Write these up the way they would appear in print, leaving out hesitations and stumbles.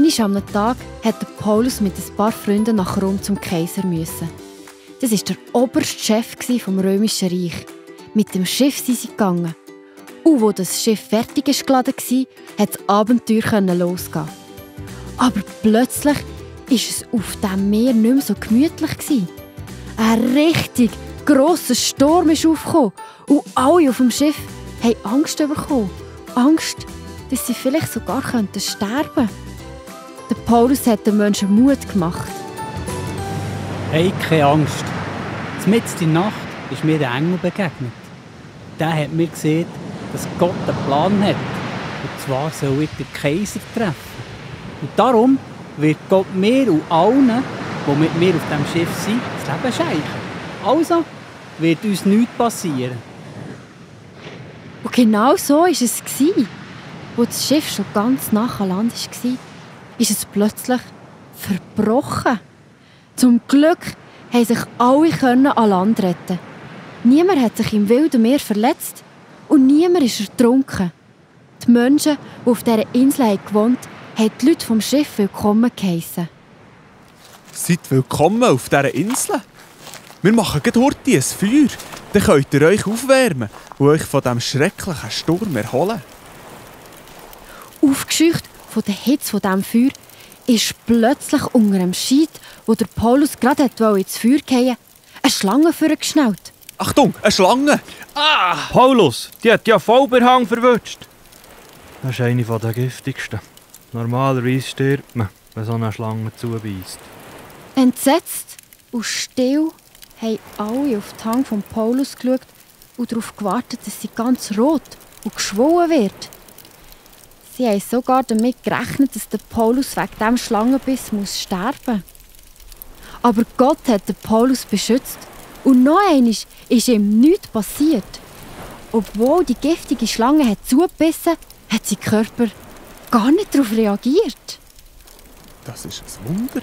Einmal am Tag musste Paulus mit ein paar Freunden nach Rom zum Kaiser müssen. Das war der oberste Chef vom Römischen Reich. Mit dem Schiff sind sie gegangen. Und als das Schiff fertig war, konnte das Abenteuer losgehen. Aber plötzlich war es auf dem Meer nicht mehr so gemütlich. Ein richtig grosser Sturm ist aufgekommen und alle auf dem Schiff haben Angst bekommen. Angst, dass sie vielleicht sogar sterben könnten. Der Paulus hat den Menschen Mut gemacht. Hey, keine Angst. Mitten in der Nacht ist mir ein Engel begegnet. Der hat mir gesagt, dass Gott einen Plan hat. Und zwar soll ich den Kaiser treffen. Und darum wird Gott mir und allen, die mit mir auf diesem Schiff sind, das Leben schenken. Also wird uns nichts passieren. Und genau so war es. Als das Schiff schon ganz nah an Land war, ist es plötzlich verbrochen. Zum Glück konnten sich alle an Land retten. Niemand hat sich im wilden Meer verletzt und niemand ist ertrunken. Die Menschen, die auf dieser Insel gewohnt haben, haben die Leute vom Schiff willkommen geheissen. Seid willkommen auf dieser Insel. Wir machen gleich heute ein Feuer. Dann könnt ihr euch aufwärmen und euch von diesem schrecklichen Sturm erholen. Aufgescheucht von der Hitze dieses Feuer ist plötzlich unter dem Scheit, wo der Paulus gerade ins Feuer fallen wollte, eine Schlange vorgeschnellt. Achtung, eine Schlange! Ah! Paulus, die hat ja voll den Hang verwutscht. Das ist eine der giftigsten. Normalerweise stirbt man, wenn so eine Schlange zubeißt. Entsetzt und still haben alle auf die Hand von Paulus geschaut und darauf gewartet, dass sie ganz rot und geschwollen wird. Sie haben sogar damit gerechnet, dass der Paulus wegen diesem Schlangenbiss sterben muss. Aber Gott hat den Paulus beschützt und noch einmal ist ihm nichts passiert. Obwohl die giftige Schlange zugebissen hat sein Körper gar nicht darauf reagiert. Das ist ein Wunder.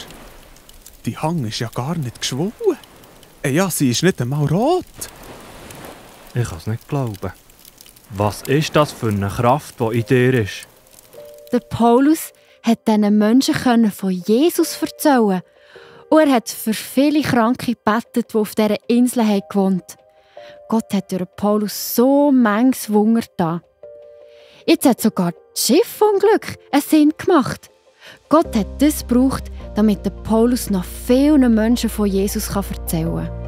Die Hang ist ja gar nicht geschwollen. Ja, sie ist nicht einmal rot. Ich kann es nicht glauben. Was ist das für eine Kraft, die in dir ist? Der Paulus hat diesen Menschen von Jesus erzählen. Und er hat für viele Kranke gebetet, die auf dieser Insel gewohnt haben. Gott hat durch Paulus so manches Wunder getan. Jetzt hat sogar das Schiffunglück einen Sinn gemacht. Gott hat das gebraucht, damit der Paulus noch vielen Menschen von Jesus erzählen kann.